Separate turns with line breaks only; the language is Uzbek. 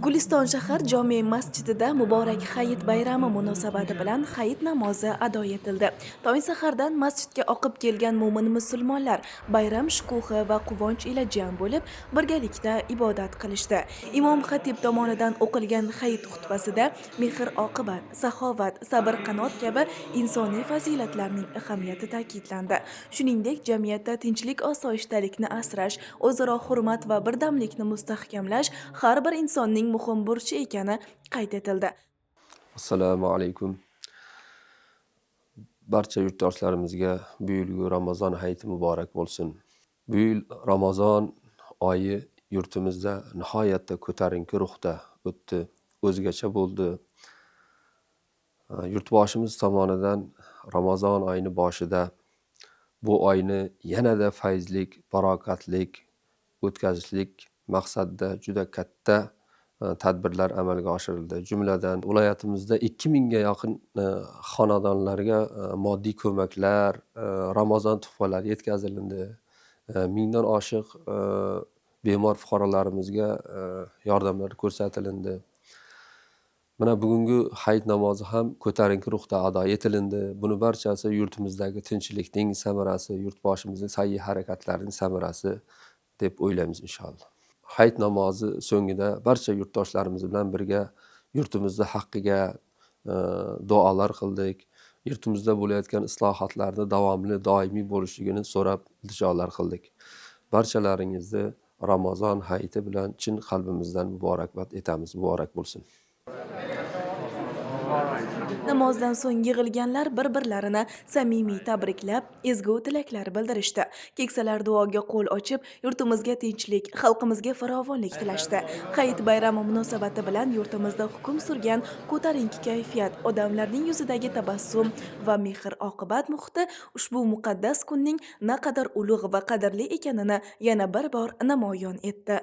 Guliston shahar jome masjidida muborak Hayit bayrami munosabati bilan hayit namozi ado etildi. Tong sahardan masjidga oqib kelgan mo'min musulmonlar bayram shukuhi va quvonch ila jam bo'lib, birgalikda ibodat qilishdi. Imom xatib tomonidan o'qilgan hayit xutbasida mehr-oqibat, saxovat, sabr-qanoat kabi insoniy fazilatlarning ahamiyati ta'kidlandi. Shuningdek, jamiyatda tinchlik osoyishtalikni asrash, o'zaro hurmat va birdamlikni mustahkamlash har bir insonning muhim burchi ekani qayd etildi.
Assalomu alaykum. Barcha yurtdoshlarimizga bu yilgi Ramazon hayiti muborak bo'lsin. Bu yil Ramazon oyi yurtimizda nihoyatda ko'tarinki ruhda o'tdi, o'zgacha bo'ldi. Yurtboshimiz tomonidan Ramazon oyini boshida bu oyni yanada fayzlik, barokatlik o'tkazishlik maqsadida juda katta tadbirlar amalga oshirildi. Jumladan, viloyatimizda 2000 ga yaqin xonadonlarga moddiy ko'maklar, Ramazon tuhfalari yetkazilindi. 1000dan oshiq bemor fuqarolarimizga yordamlar ko'rsatilindi. Mana bugungi hayit namozi ham ko'tarinki ruhda ado etilindi. Buni barchasi yurtimizdagi tinchlikning samarasi, yurtboshimizning sa'yi harakatlarining samarasi deb o'ylaymiz inshaalloh. Hayit namozi so'ngida barcha yurtdoshlarimiz bilan birga yurtimizda haqqiga duolar qildik. Yurtimizda bo'layotgan islohotlarni davomli, doimiy bo'lishligini so'rab iltijolar qildik. Barchalaringizni Ramazon hayiti bilan chin qalbimizdan muborakbod etamiz. Muborak bo'lsin.
Namozdan so'ng yig'ilganlar bir-birlarini samimiy tabriklab, ezgu tilaklar bildirishdi. Keksalar duoga qo'l ochib, yurtimizga tinchlik, xalqimizga farovonlik tilashdi. Hayit bayrami munosabati bilan yurtimizda hukm surgan ko'tarinki kayfiyat, odamlarning yuzidagi tabassum va mehr-oqibat muhiti ushbu muqaddas kunning naqadar ulug' va qadrli ekanini yana bir bor namoyon etdi.